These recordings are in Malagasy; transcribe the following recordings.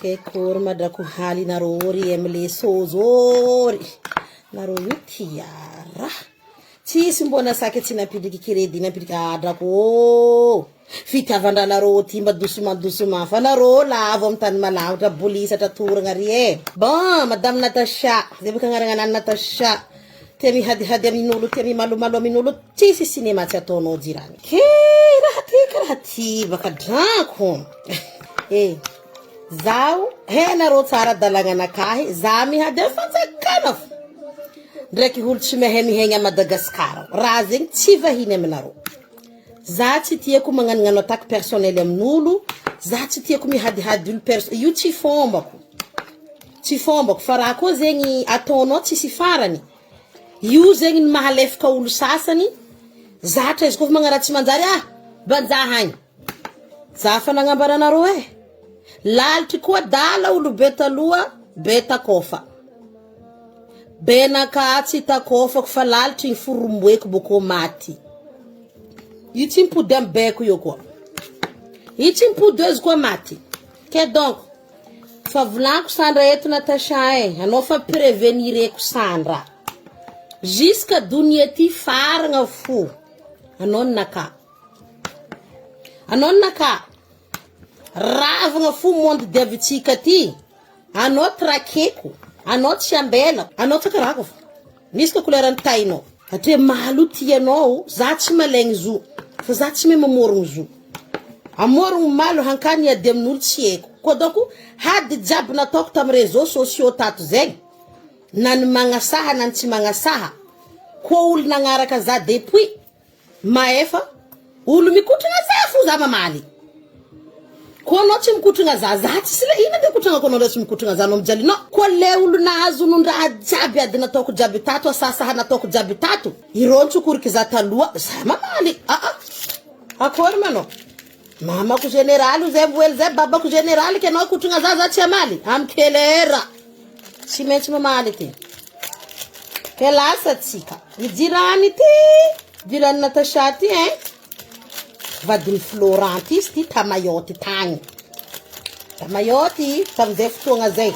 Ke kory madrako haly nareo ry aime les choses ô ry nareo io tia raha. Tsisy mbô nasaky tsy nampidriky crédit nampidriky adrako ô. Fitiavan-dranareo ty mba doucement doucement fa nareo lavo amy tany malahatra bolisatra toragna ry e. Bon madame Natacha, zay boka agnarana anany Natacha, tia mihadihady amin'olo, tia mimalomalo amin'olo, tsisy cinéma tsy ataonao jirany. Ke raha ty karaha ty baka drako. Eh, zaho he nareo tsara dalagna anakahy, za mihady amy fanjakana fo. Ndraiky olo tsy mahay mihegna à Madagascar. Raha zegny tsy vahiny aminareo. Za tsy tiako magnanognano attaque personnel amin'olo, za tsy tiako mihadihady olo perso, io tsy fombako, tsy fombako fa raha koa zegny ataonao tsisy farany, io zegny ny mahalefaka olo sasany, zatra izy koa fa magnaraha tsy manjary ah banjaha agny, za fa nagnambara anareo eh, lalitry koa dala olobe taloha be takôfa. Benaka tsy takôfako fa lalitry igny foromboeko bôkô maty. Io tsy mipody amy beko io koa. Io tsy mipody eo izy koa maty. Ke donc fa volaniko Sandra eto Natacha e, anao fa prevenireko Sandra. Jusqu'à donia ty faragna fo. Anao ny naka. Anao ny naka. Ravagna fo monde diavintsika ty. Anao traqueko, anao tsy ambelako, anao tsakarako fa misy ka couleur ny tainao. Satria malo tianao, za tsy malaigny zo, fa za tsy mahay mamorogno zo. Amorogno malo hankany hiady amin'olo tsy haiko. Koa donc hady jiaby nataoko tamy réseaux sociaux tato zegny, na ny magnasaha na ny tsy magnasaha, koa olo nagnaraka za depuis, Mahefa olo mikotragna za fo za mamaly. Koa anao tsy mikotragna za, za tsisy le ino andeha kotragnako anao ndray tsy mikotragna za anao mijaly nao. Koa le olo nahazo nondraha jiaby ady nataoko jiaby tato asasaha nataoko jiaby tato, ireo nitsokoriky za taloha za mamaly aa akory ma anao. Mamako generaly zay mbo hely zay babako generaly ke anao kotragna za za tsy hamaly am kelera tsy maintsy mamaly ty. Ke lasa tsika. I jirany ty jirany Natacha ty hein vadin'i Florent ty izy ty ta Mayotte tagny. Ta Mayotte tamin'izay fotoagna zay.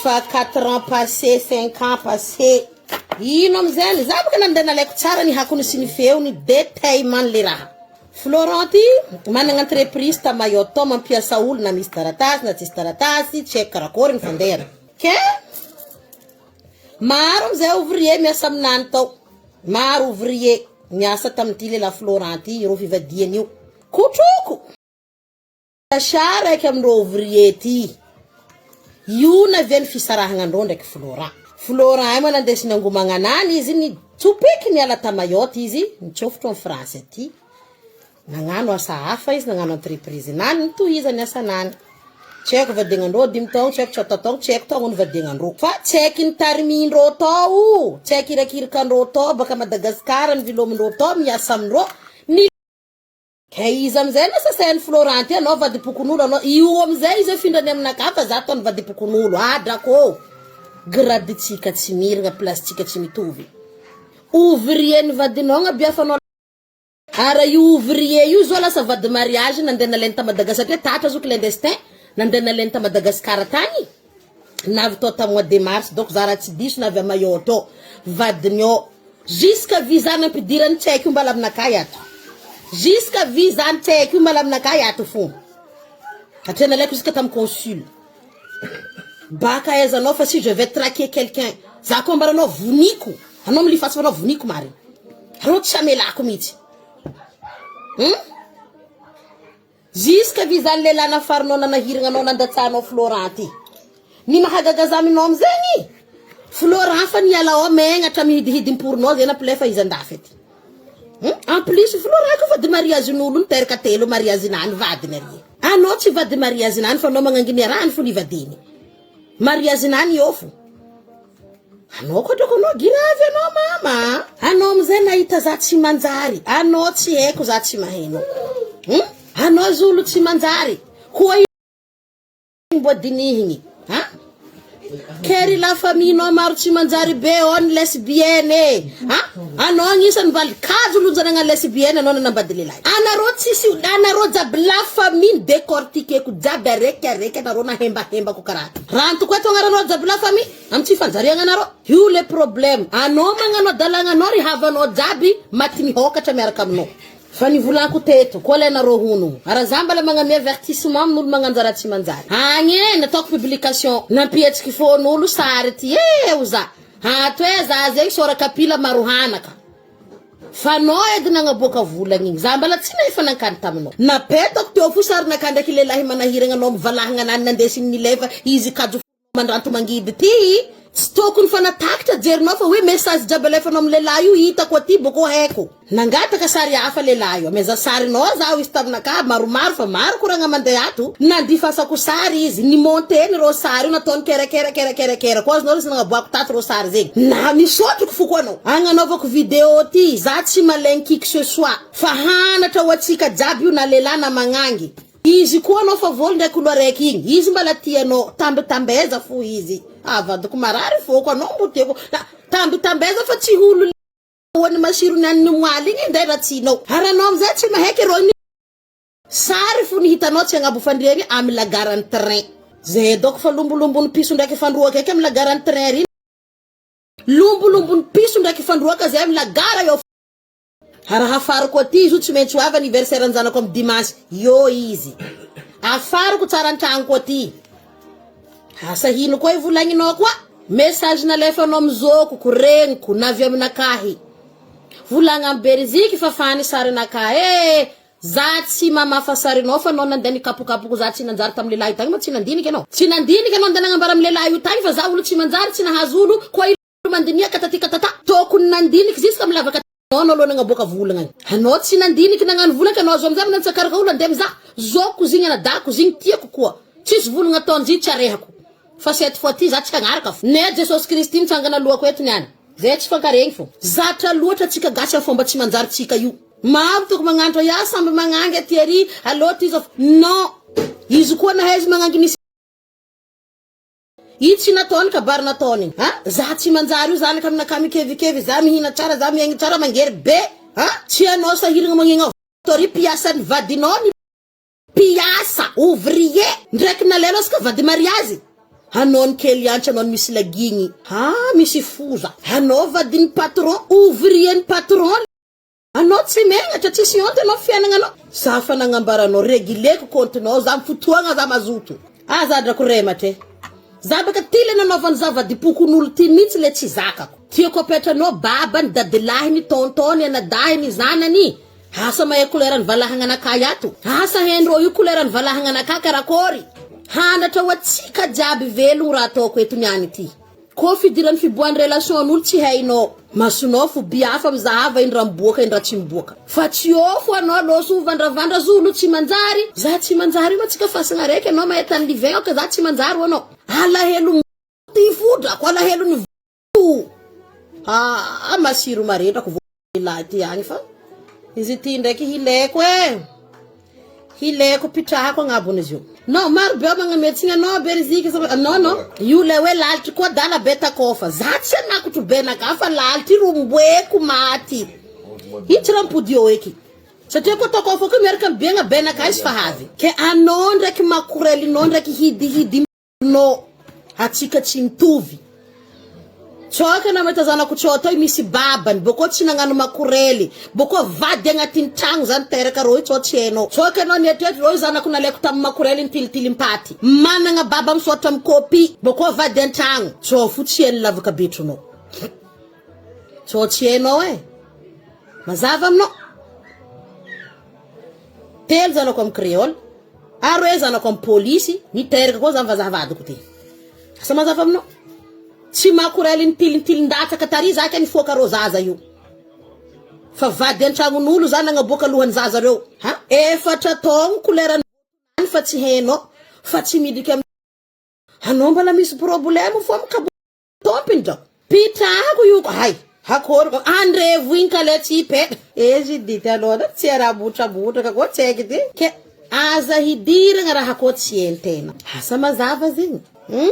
Fa 4 ans passé, 5 ans passé. Ino amizay? Za boka nandeha nalaiko tsara ny hakony sy ny feony détaillement le raha. Florent ty managna entreprise ta Mayotte tao mampiasa olo na misy taratasy na tsisy taratasy, tsy haiko karakory ny fandehany. Ke maro amizay ouvrier miasa aminany tao. Maro ouvrier miasa tamin'ity lehilahy Florent ty, ireo fivadiany io. Kotroko! Sacha raiky amindreo ouvrier ty. Io naviany fisarahagna andreo ndraiky Florent. Florent io ma nandesiny angomagnanany izy nitsopiky niala ta Mayotte izy nitsofotro am France aty. Nagnano asa hafa izy nagnano entreprise nany nitohizany asanany. Tsy haiko vadiagnandreo dimy taogno, tsy haiko tsota taogno, tsy haiko taogno nivadiagnandreo. Fa tsy haiky nitarimindreo tao, tsy haiky irakirikandreo tao baka Madagascar ny vilomindreo tao miasa amindreo. Ny Kay iza amizay lasa sain'i Florent ty anao vadim-pokonolo anao io amizay izy afindrany aminakahy fa za ataony vadim-pokonolo adrako ô grade-tsika tsy miragna place-tsika tsy mitovy ouvrier ny vadinao agnabiafanao ara io ouvrier io zao lasa vady mariage nandeha nalainy ta Madagascar satria tatra zo clandestin nandeha nalainy ta Madagascar tagny navy tao ta mois de mars donc za raha tsy diso navy a Mayotte ao vadiny ao Jusqu'à visa nampidirany tsy haiko io mbala aminakahy ato. Jusqu'à visa ny tsy haiko io mbala aminakahy ato fo. Satria nalaiko jusqu'à tamin'ny consul. Baka ahaizanao fa si je vais traquer quelqu'un. Za koa ambaranao voniko. Anao milifatsy fa anao voniko marina. Anao tsy amelako mihitsy. Hum? Jusqu'à visa ny lehilahy nafarinao nanahiragna anao nandatsahanao Florent ty. Ny mahagaga za aminao amizegny, Florent fa niala ao megnatra mihidihidim-poronao zay nampilefa izy andafy aty. Hum? En plus Florent koa vady mariazin'olo niteraka telo mariazinany vadiny ary. Anao tsy vady mariazinany fa anao magnangy niarahany fo nivadiny. Mariazinany eo fo. Anao koa drako anao giravy anao mama. Anao amizay nahita za tsy manjary. Anao tsy haiko za tsy maheno. Hmm? Anao zolo tsy manjary. Koa ino mbo dinihigny? Ha? Ke ry la famille-nao maro tsy manjary be ao ny lesbienne e. Ha? Anao agnisan'ny mbaly kajo lonja nagnano lesbienne anao nanambady lehilahy. Anareo tsisy anareo jiaby la famille décortiqueko jiaby araiky araiky anareo nahembahembako karaha ty. Ranto koa eto agnaranao jiaby la famille amy tsy fanjariagna anareo. Io le problème. Anao magnano adalagna anao ry havanao jiaby maty mihokatra miaraka aminao. Fa nivolako teto koa le nareo hono. Ara za mbala magnamia avertissement amin'olo magnanjara tsy manjary. Agny e nataoko publication nampihetsiky fon'olo sary ty e ho za. Ato e za zegny sora kapila marohanaka. Fa nao edy nagnaboaka volagna igny. Za mbala tsy nahefa nankany taminao. Napetako teo fo sarinakahy ndraiky lehilahy manahiragna anao mivalahagna anany nandesiny nilefa izy kajo Mandranto mangidy ty tsy tokony fa natakitra jerinao fa hoe message jiaby alefanao am lehilahy io hitako aty boko haiko. Nangataka sary hafa lehilahy io ameza sarinao zaho izy taminakahy maromaro fa maro koragna mandeha ato nandifasako sary izy ni monteny reo sary io nataony kerakera kerakera ko azonao izy nagnaboako tato reo sary zegny na misotroko foko anao agnanaovako video ty za tsy malaigny qui que ce soit fa hanatra ho atsika jiaby io na lehilahy na magnangy Izy koa anao fa voly ndraiky olo araiky igny izy mbala tia anao tambitambeza fo izy ah vadiko marary foko anao mbo tiako tambitambeza fa tsy olo hoany masiro ny an'ny moaly igny ndray ratsinao ary anao amizay tsy mahaiky rô ny sary fo ny hitanao tsy agnabo fandriagna amy la gare ny train zay doko fa lombolombony piso ndraiky fandroaka eky amy la gare ny train ry lombolombony piso ndraiky fandroaka zay amy la gare eo. Raha afariko aty izy io tsy maintsy ho avy anniversaire njanako am dimanche eo izy. Afariko tsara antragnoko aty. Asa hino koa ivolagninao koa. Message nalefanao am zokiko regniko na avy aminakahy. Volagna am Beriziky fa fany sarinakahy eh! Za tsy mamafa sarinao fa anao nandeha nikapokapoko za tsy nanjary tam lehilahy io tagny ma tsy nandiniky anao. Tsy nandiniky anao nandeha nagnambara am lehilahy io tagny fa za olo tsy manjary tsy nahazo olo koa Mandinika taty katata. Tokony nandiniky jusque am lavaka anao aloha nagnaboaka volagna igny. Anao tsy nandiniky nagnano volagna ka anao azo amizay manantsakaraka olo andeha mizaha. Zokiko zigny anadahiko zigny tiako koa. Tsisy volagna ataonjy tsy arehako. Fa cette fois ty za tsy hagnaraka fo. Ne Jesosy Kristy mitsangana alohako eto niany. Zay tsy fankaregny fo. Zatra loatra tsika gasy am fomba tsy manjary tsika io. Maro toko magnantra ya samby magnangy aty ary aleo ty zao. Non. Izy koa nahaizy magnangy misy. Io tsy nataony kabary nataony a! Za tsy manjary io zanaka aminakahy mikevikevy za mihina tsara za miaigny tsara mangery be a! Tsy anao sahiragna magnegna ry mpiasan'ny vadinao ny mpiasa ouvrier ndraiky nalainao izy ka vady mariazy anao ny kely antry anao ny misy lagigny a misy foza anao vadin'ny patron ouvrier ny patron Anao tsy megnatra, tsisy honte anao fiainagna anao. Za fa nagnambara anao, regleko compte nao za am fotoagna za mazoto. Aza adrako rematra e. Za baka ty le nanaovany zava-dipokon'olo ty mitsy le tsy zakako. Tiako apetranao babany, dadilahiny, tonton-ny, anadahiny, zanany. Asa mahay couleur ny valahagnanakahy ato? Asa haindreo io couleur ny valahagnanakahy karakôry? Hanatra ho atsika jiaby velogno raha ataoko eto niany ty. Ko fidiran'ny fiboahan'ny relation an'olo tsy hainao. Masonao fo by hafa mizahava iny raha miboaka iny raha tsy miboaka. Fa tsy eo fo anao loso vandravandra zolo tsy manjary. Za tsy manjary io ma tsika fasagna araiky anao mahay tany livin aoka za tsy manjary ho anao. Alahelo ty fodrako alahelo ny vo ah masiro marendrako vo lahy ty agny fa izy ty ndraiky hileko e. Hileko pitrahako agnabony izy io. Non, maro be ao magname tsigny anao Beriziky sa non non. Io le hoe lalitry koa dala be takôfa. Za tsy anakotro be naka fa lalitry romboeko maty. Io tsy raha mipody eo eky. Satria koa takôfa koa miaraka mibiagna be naka izy fa havy. Ke anao ndraiky makorelinao ndraiky hidihidy No, atsika tsy mitovy. Tsoaka na mahita zanako tsao atao misy babany, bôkô tsy nagnano makorely, bôkô vady agnatin'ny tragno zany teraka rô io tsao tsy hainao. Tsoaka anao nieritreritra rô io zanako nalaiko tamin'ny makorely nitilitilim-paty. Managna baba misaotra amin'ny copie, bôkô vady an-tragno. Tsao fo tsy hain'ny lavaka betronao. Tsao tsy hainao e. Mazava aminao. Telo zanako amin'ny créole, aroe zanako amin'ny polisy, niteraka koa zany vazaha vadiko ty. Asa mazava aminao? Tsy makorely nitilintilin-datsaka tary za ke nifoaka reo zaza io. Fa vady an-tragnon'olo za nagnaboaka lohan'ny zaza reo. Ha? Efatra taogno couleur ny fa tsy hainao fa tsy midriky am anao mbala misy problème fo amy kabo Tompiny drako. Pitrahako io ko hay. Akory ko andrevo igny ka le tsy pe. Eh Judith aloha na tsy rabotrabotraka koa tsy haiko ty. Ke aza hidiragna raha koa tsy hain-tegna. Asa mazava zegny. Hum.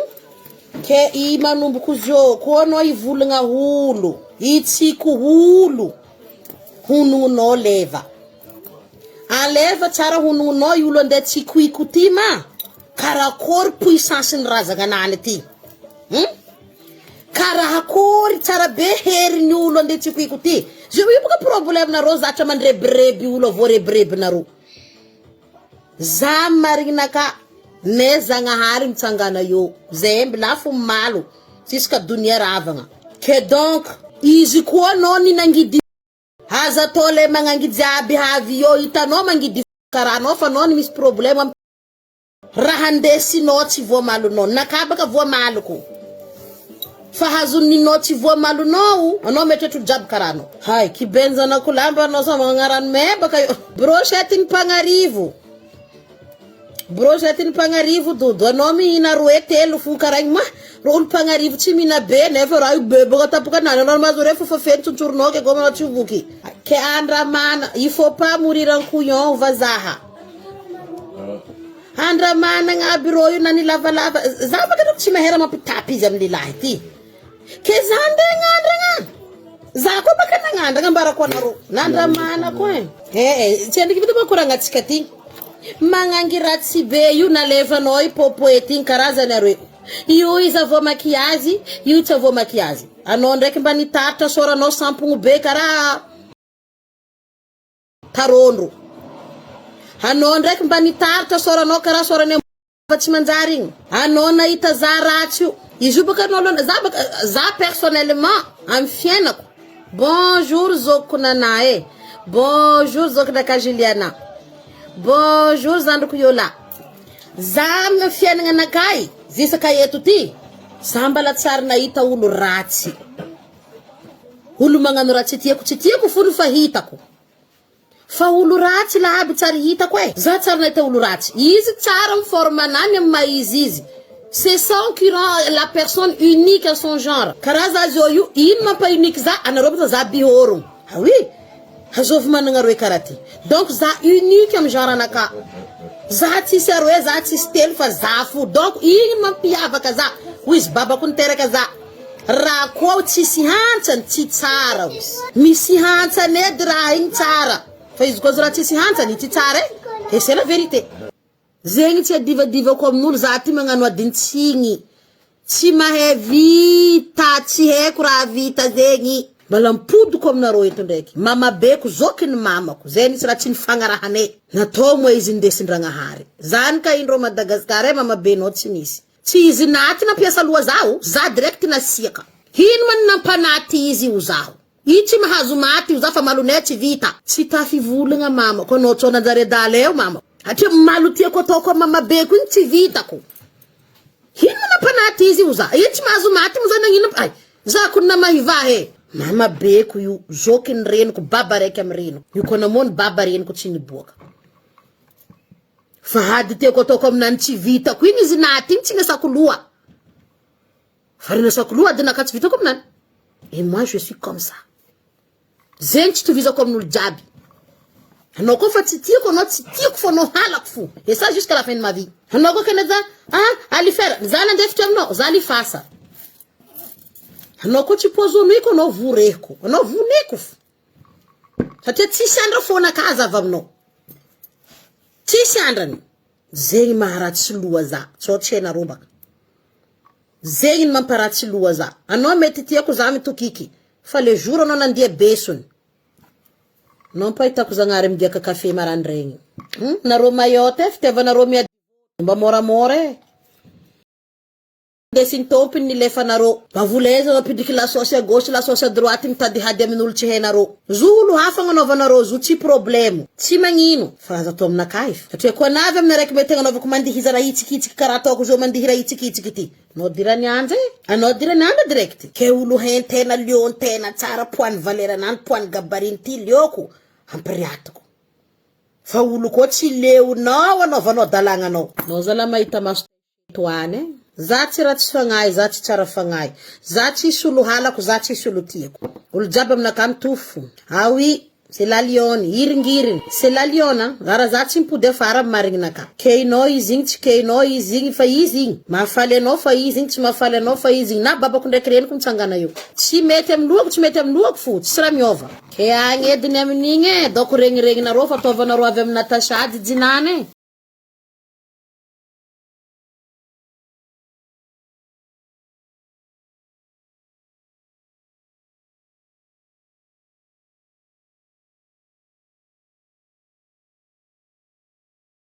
Ke i manomboko zô koa anao hivolagna olo, hitsiko olo, honognonao leva. Aleva tsara honognonao i olo andeha tsikoiko ty ma, karakôry puissance ny razagna anany ty? Hum? Karahakory tsara be herin'ny olo andeha tsikoiko ty? Zio io boka problème nareo zatra mandrebireby olo voarebirebinareo. Za marigna ka ne Zagnahary mitsangana eo zay mby fo malo jusqu'à donia ravagna. Ke donc izy koa anao ny nangidy aza atao le magnangy jiaby havy eo hitanao mangidy karaha anao fa anao ny misy problème am raha andesinao tsy voamalonao nakabaka voamaloko fa hazoninao tsy voamalonao anao mieritreritra olo jiaby karaha anao. Hay kibenjanako lamba anao sa magnarano mebaka io brochette ny mpagnarivo brochette ny mpagnarivo dodo anao mihina roe telo fo karaha igny ma ro olo mpagnarivo tsy mihina be nefa raha io be baka tapaka anany anao mahazo re fo fa feno tsontsorinao ke goma anao tsy voky ke andramana il faut pas mourir en couillon vazaha Andramanagna aby rô io na ny lavalava za baka aloha tsy mahay raha mampitapy izy amy lehilahy ty ke za nde hagnandragna za koa baka nagnandragna ambarako anareo nandramana koa e eh eh tsy endriky vita makoragnantsika ty magnangy ratsy be io nalefanao i popoety igny karazany aroe io izy avoa makiazy io tsy avoa makiazy anao ndraiky mba nitaritra sôranao sampogno be karaha Tarondro. Anao ndraiky mba nitaritra sôranao karaha sôran'ny amboa tsy manjary igny. Anao nahita za ratsy io. Izy io baka anao aloha za baka za personnellement amin'ny fiainako. Bonjour zokiko Nana e. Bonjour zokinaka Juliana. Bonjour zandriko Yola. Za amin'ny fiainagnanakahy zisaka eto ty, za mbala tsy ary nahita olo ratsy. Olo magnano raha tsy tiako tsy tiako fony fa hitako fa olo ratsy la aby tsary hitako e za tsary nahita olo ratsy izy tsara amy forme anany amy maha izy izy c'est ça qui rend la personne unique à son genre karaha za zao io ino mampa unique za anareo bôka za bihorogno ah oui azovy managna roe karaha ty donc za unique amy genre anakahy za tsisy aroe za tsisy telo fa za fo donc igny mampiavaka za hoy izy babako niteraka za Raha koa ao tsisy hantsany tsy tsara ozy. Misy hantsany edy raha igny tsara fa izy koa raha tsisy hantsany tsy tsara e et c'est la vérité. Zegny tsy adivadivako amin'olo za ty magnano adintsigny tsy mahay vita tsy haiko raha vita zegny. Mbala mipodiko aminareo eto ndraiky mamabeko zokiny mamako zay nisy raha tsy nifagnarahanay natao moa izy nindesin-dragnahary zany ka indreo Madagascar e mamabenao tsy nisy. Tsy izy naty nampiasa loha zaho, za direct nasiaka. Ino ma ny nampanaty izy ho zaho? I tsy mahazo maty ho za fa malonay tsy vita. Tsy tafivolagna mamako anao tsao nanjary adala eo mamako. Hatria malo tiako ataoko am mamabeko igny tsy vitako. Ino ma nampanaty izy ho za? I tsy mahazo maty moa za nagnino ay za kony namahivaha e. Mamabeko io, zokiny reniko, baba raiky am reniko. Io koa namono baba reniko tsy niboaka. Fa ady tiako ataoko aminany tsy vitako iny izy naty iny tsy nasako loha. Fa ry nasako loha adinaka tsy vitako aminany. Et moi je suis comme ça. Zegny tsy tovizako amin'olo jiaby. Anao koa fa tsy tiako anao tsy tiako fo anao halako fo. Et ça jusqu'à la fin de ma vie. Anao koa kena za ah alifera za nandefitra aminao za alifasa. Anao koa tsy poisonneko anao vorehiko. Anao voneko fo. Satria tsisy andra foana ka aza avy aminao. Tsisy andrany. Zegny maharatsy loha za. Tsao tsy hainareo baka. Zegny ny mamparatsy loha za. Anao mety tiako za mitokiky. Fa le jour anao nandia besony. Anao mpahitako zagnahary migiaka kafe marandraigny. Hum, nareo Mayotte e, fitiavanareo miady mba moramora e. Ndesin'ny tompony ny lefanareo. Mba vola aiza mampidriky la sauce à gauche la sauce à droite mitady hady amin'olo tsy hainareo. Zo olo hafa agnanaovanareo zo tsy problemo. Tsy magnino. Fa aza atao aminakahy fa. Satria koa navy amin'ny araiky mety agnanaovako mandihiza raha hitsikitsiky karaha ataoko zao mandihy raha hitsikitsiky ty. Anao dirany anja e. Anao dirany anja direct. Ke olo haintena lion-tena tsara poids-ny valeur-nany poids-ny gabarit-ny ty leoko ampiriatiko. Fa olo koa tsy leonao anaovanao dalagnanao. Anao zalahy mahita maso Toany e. Za tsy ratsy fagnahy, za tsy tsara fagnahy. Za tsisy olo halako, za tsisy olo tiako. Olo jiaby aminakahy mitovy fo. Ah oui! C'est la lionne, iringiriny. C'est la lionne, raha za tsy mipody afara marigninaka. Keinao izy igny, tsy keinao izy igny, fa izy igny. Mahafaly anao fa izy igny, tsy mahafaly anao fa izy igny. Na babako ndraiky reniko mitsangana eo. Tsy mety amy lohako, tsy mety amy lohako fo, tsisy raha miova. Ke agny ediny amin'igny e, doko regniregninareo fa ataovanareo avy amy Natasha jijinany e.